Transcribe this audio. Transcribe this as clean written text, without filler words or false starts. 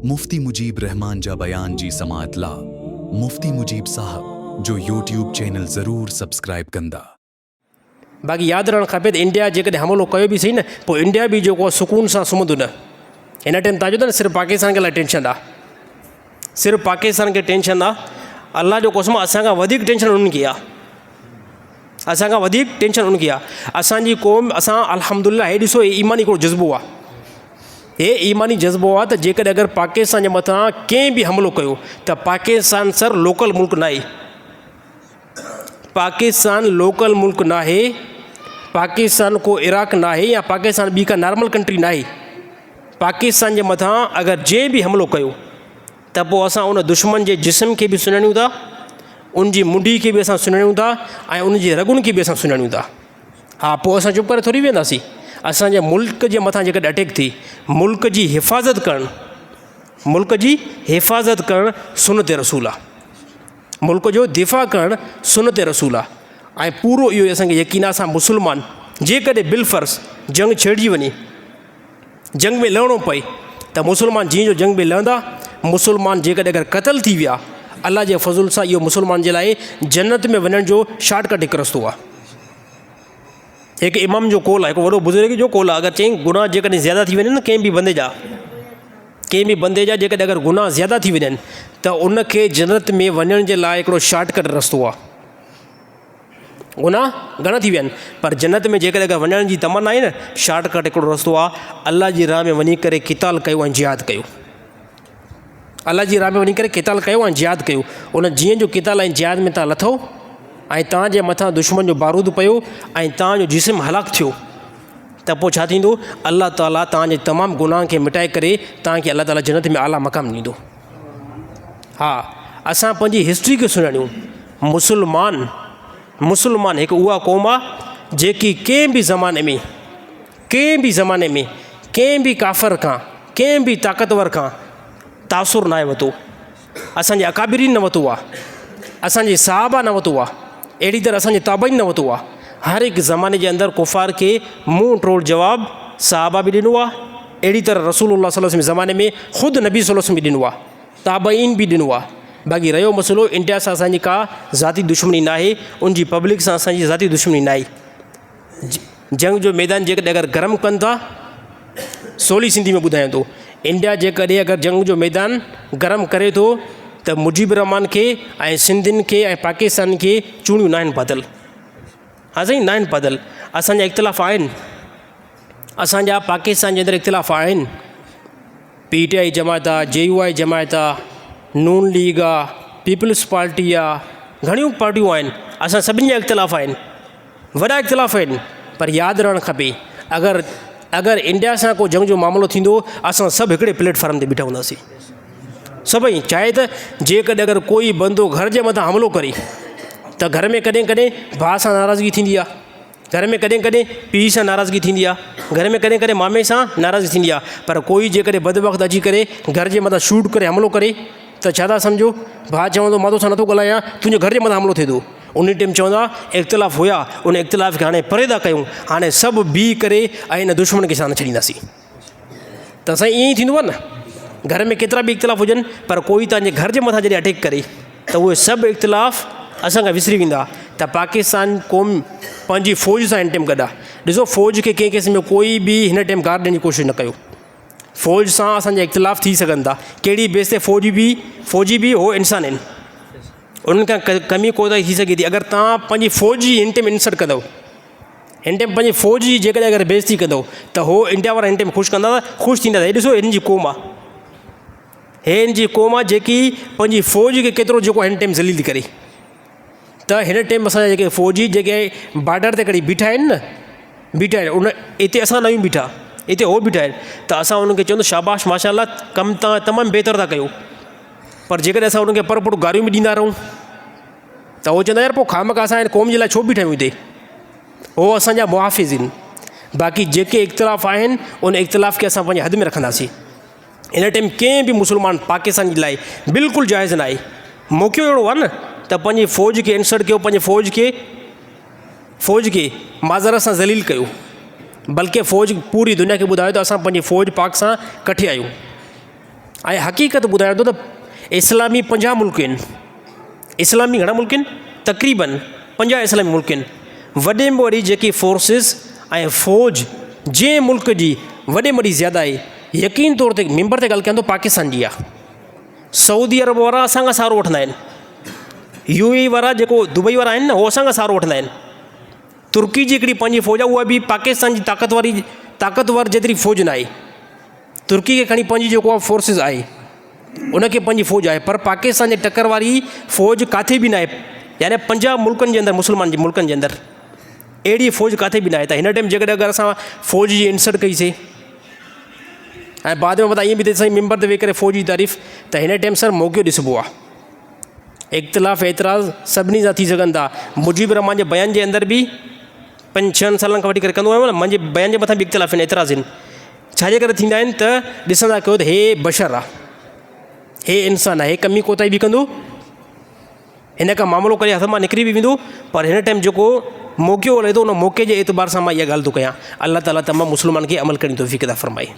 مفتي مجيب رحمان جا بيان جي سماعت لا مفتي مجيب صاحب جو يوٽيوب چينل ضرور سبسڪرائب ڪندا. باقي ياد رهڻ کپي ته انڊيا جيڪڏهن حملو ڪيو به سهي نه پوء انڊيا به جيڪو آهي سڪون سان سمهندو نه. هن ٽائيم تان جو ته صرف پاڪستان کي لاء ٽينشن آ، صرف پاڪستان کي ٽينشن آ. الله جو قسم اسان کان وڌيڪ ٽينشن انهن کي آ، اسان کان وڌيڪ ٽينشن انهن کي آ. اسان جي قوم اسان الحمدلله هي ڏسو هي ايماني هڪڙو جذبو آ، هي ايماني جذبو آ ته جيڪڏهن اگر پاڪستان جي مٿان ڪنهن به حملو ڪيو ته پاڪستان سر لوڪل ملڪ ناهي، پاڪستان لوڪل ملڪ ناهي، پاڪستان ڪو عراق ناهي يا پاڪستان ٻي ڪا نارمل ڪنٽري ناهي. پاڪستان جي مٿان اگر جنهن به حملو ڪيو ته پوء اسان ان دشمن جي جسم کي به سڃاڻيون ٿا، ان جي منڍي کي به اسان سڃاڻيون ٿا ۽ ان جي رڳن کي به اسان سڃاڻيون ٿا. ها پوء اسان چپ ڪري ٿوري ويهنداسين. اسان جي ملڪ جي مٿان جيڪڏهن اٽيڪ ٿي، ملڪ جي حفاظت ڪرڻ، ملڪ جي حفاظت ڪرڻ سنت رسول آ، ملڪ جو دفاع ڪرڻ سنت رسول آ ۽ پورو اهو اسان کي يقين آ اسان مسلمان جيڪڏهن بالفرض جنگ ڇيڙجي وڃي، جنگ ۾ لهڻو پئي ته مسلمان جيئن جو جنگ ۾ لهندا، مسلمان جيڪڏهن اگر قتل ٿي ويا، الله جي فضل سان اهو مسلمان جي لاء جنت ۾ وڃڻ جو شارٽ ڪٽ هڪ رستو آ. هڪ امام جو قول آ، هڪ وڏو بزرگ جو قول آ، اگر چئين گناهه جيڪڏهن زياده ٿي وڃن نه ڪنهن به بندي جا، ڪنهن به بندي جا جيڪڏهن اگر گناهه زياده ٿي وڃن ته ان کي جنت ۾ وڃڻ جي لاء هڪڙو شارٽ ڪٽ رستو آ. گناهه گهڻا ٿي ويا آهن پر جنت ۾ جيڪڏهن اگر وڃڻ جي تمنا آهي نه، شارٽ ڪٽ هڪڙو رستو آ، الله جي راهه ۾ وڃي ڪري قتال ڪيو ۽ جهاد ڪيو. الله جي راهه ۾ وڃي ڪري قتال ڪيو ۽ جهاد ڪيو. ان جيئن جو قتال ۽ جهاد ۾ تان لٿو ۽ تان جي مٿان دشمن جو بارود پيو ۽ تان جو جسم هلاڪ ٿيو ته پوء ڇا ٿيندو؟ الله تعاليٰ تان جي تمام گناهن کي مٽائي ڪري تان کي الله تعاليٰ جنت ۾ اعليٰ مقام ڏيندو. ها اسان پنهنجي هسٽري کي سڃاڻيون. مسلمان مسلمان هڪ اها قوم آ جيڪي ڪنهن به زماني ۾ ڪنهن به زماني ۾ ڪنهن به ڪافر کان ڪنهن به طاقتور کان تاثر ناهي ورتو. اسان جي اڪابرين نه ورتو آ، اسان جي صحابه نه ورتو آ، اهڙي طرح اسان جي تابعين نه ورتو آ. هر هڪ زماني جي اندر ڪفار کي منهن ٽوڙ جواب صحابه به ڏنو آ، اهڙي طرح رسول الله صلي الله عليه وسلم جي زماني ۾ خود نبي صلي الله عليه وسلم به ڏنو آ، تابعين به ڏنو آ. باقي رهيو مسئلو انڊيا سان اسان جي ڪا ذاتي دشمني ناهي، ان جي پبلڪ سان اسان جي ذاتي دشمني ناهي. جنگ جو ميدان جيڪڏهن اگر گرم ڪن ٿا، سولي سنڌي ۾ ٻڌايان ٿو، انڊيا جيڪڏهن اگر جنگ جو ميدان گرم ڪري ٿو ته مجيب الرحمان کي ۽ سنڌين کي ۽ پاڪستان کي چوڻيون ناهن پاتل. ها سائين ناهن پاتل. اسان جا اختلاف آهن، اسان جا پاڪستان جي اندر اختلاف آهن. پي ٽي آء جماعت آ، جي يو آء جماعت آ، نون ليگ آ، پيپلز پارٽي آ، گهڻيون پارٽيون آهن، اسان سڀني جا اختلاف آهن. وڏا اختلاف آهن پر ياد رهڻ کپي اگر اگر انڊيا سان ڪو جنگ جو معاملو ٿيندو اسان سڀ هڪڙي پليٽ فارم تي بيٺا هونداسين سڀئي چاهي ته جيڪڏهن اگر ڪوئي بندو گهر جي مٿان حملو ڪري ته گهر ۾ ڪڏهن ڪڏهن ڀاء سان ناراضگي ٿيندي آهي گهر ۾ ڪڏهن ڪڏهن پيء سان ناراضگي ٿيندي آهي گهر ۾ ڪڏهن ڪڏهن مامي سان ناراضگي ٿيندي آهي پر ڪوئي جيڪڏهن بد وقت اچي ڪري گهر جي مٿان شوٽ ڪري حملو ڪري ته ڇا ٿا سمجهو ڀاء چوندو مان توسان نٿو ڳالهايان تنهنجي گهر جي مٿان حملو ٿئي ٿو انهي ٽيم چوندا اختلاف هيا ان اختلاف کي هاڻي پري ٿا ڪيون هاڻي سڀ بيهي ڪري ۽ ان دشمن کي ساڻ ڇڏينداسين ته سائين ائين ئي ٿيندو آهي نه گهر ۾ ڪيترا به اختلاف هجن پر ڪوئي تنهنجي گهر جي مٿان جڏهن اٽيڪ ڪري ته اهي سڀ اختلاف اسان کان وسري ويندا ته پاڪستان قوم پنهنجي فوج سان هن ٽيم گڏ آهي ڏسو فوج کي ڪنهن قسم جو ڪوئي به هن ٽيم گار ڏيڻ جي ڪوشش نه ڪيو فوج سان اسان جا اختلاف ٿي سگهن ٿا ڪهڙي بيس تي فوجي به فوجي به هو انسان آهن انهن کان ڪمي ڪوتاهي ٿي سگهي ٿي اگر توهان پنهنجي فوج جي هن ٽيم انسلٽ ڪندو هن ٽيم پنهنجي فوج جي جيڪڏهن اگر بيعزتي ڪندو ته هو انڊيا وارا هن ٽيم خوش ڪندا خوش ٿيندا هي ڏسو هن جي قوم آ هي هن جي قوم آ جيڪي پنهنجي فوج کي ڪيترو جيڪو هن ٽيم ذليل ٿي ڪري ته هن ٽيم اسان جا جيڪي فوجي جيڪي بارڊر تي کڻي بيٺا آهن نه بيٺا آهن ان اتي اسان نه آهيون بيٺا اتي هو بيٺا آهن ته اسان انهن کي چوندو شاباش ماشاء الله ڪم تان تمام بهتر ٿا ڪيو پر جيڪڏهن اسان انهن کي پر پٽ گاريون به ڏيندا رهون ته هو چوندا يار پوء خامخواه اسان هن قوم جي لاء ڇو بيٺا آهيون هتي. هو اسان جا محافظ آهن. باقي جيڪي اختلاف آهن ان اختلاف کي اسان پنهنجي حد ۾ رکنداسين. هن ٽائيم ڪنهن به مسلمان پاڪستان جي لاء بلڪل جائز نه آهي. موقعو اهڙو آهي نه ته پنهنجي فوج کي انسرٽ ڪيو پنهنجي فوج کي فوج کي معذرت سان ذليل ڪيو بلڪه فوج پوري دنيا کي ٻڌايو ته اسان پنهنجي فوج پاڪ سان ڪٺي آهيون. ۽ حقيقت ٻڌايان ٿو ته اسلامي 50 ملڪ آهن. اسلامي گهڻا ملڪ آهن؟ تقريبن 50 اسلامي ملڪ آهن. وڏي ۾ وڏي جيڪي فورسز ۽ فوج جنهن ملڪ جي وڏي ۾ وڏي زياده آهي يقين طور تي ممبر تي ڳالهه ڪيان ٿو پاڪستان جي آهي. سعودي عرب وارا اسان کان سهارو وٺندا آهن. يو اي وارا جيڪو دبئي وارا آهن نه هو اسان کان سهارو وٺندا آهن. ترڪي جي هڪڙي پنهنجي فوج آهي اها به پاڪستان جي طاقت واري طاقتور جيتري فوج نه آهي. ترڪي کي کڻي پنهنجي جيڪو آهي فورسز آهي ان کي پنهنجي فوج آهي پر پاڪستان جي ٽڪر واري فوج ڪاٿي به ناهي يعني 50 ملڪن جي اندر مسلمان جي ملڪن جي اندر اهڙي فوج ڪاٿي به ناهي ته هن ٽائيم جيڪڏهن اگر اسان فوج جي انسرٽ ڪئي سي ۽ بعد ۾ متان ائين به ٿئي سائين ممبر تي ويهي ڪري فوج جي تعريف ته هن ٽائيم سر موقعو ڏسبو آهي. اختلاف اعتراض سڀني سان ٿي سگهن ٿا. مجيب الرحمان جي بيان جي اندر به پنج ڇهن سالن کان وٺي ڪري ڪندو آيو آهيان منهنجي بيان جي مٿان به اختلاف آهن اعتراض آهن ڇا جي ڪري ٿيندا آهن ته ڏسندا ڪيو ته هي بشر آهي هي انسان آهي هي ڪمي ڪوتاهي به ڪندو هن کان معاملو ڪڏهن هٿ مان نڪري به ويندو پر هن ٽائيم جيڪو موقعو هلي ٿو ان موقعي جي اعتبار سان مان اها ڳالهه ٿو ڪيان الله تعاليٰ تمام مسلمان کي عمل ڪرڻ جي توفيق عطا فرمائي.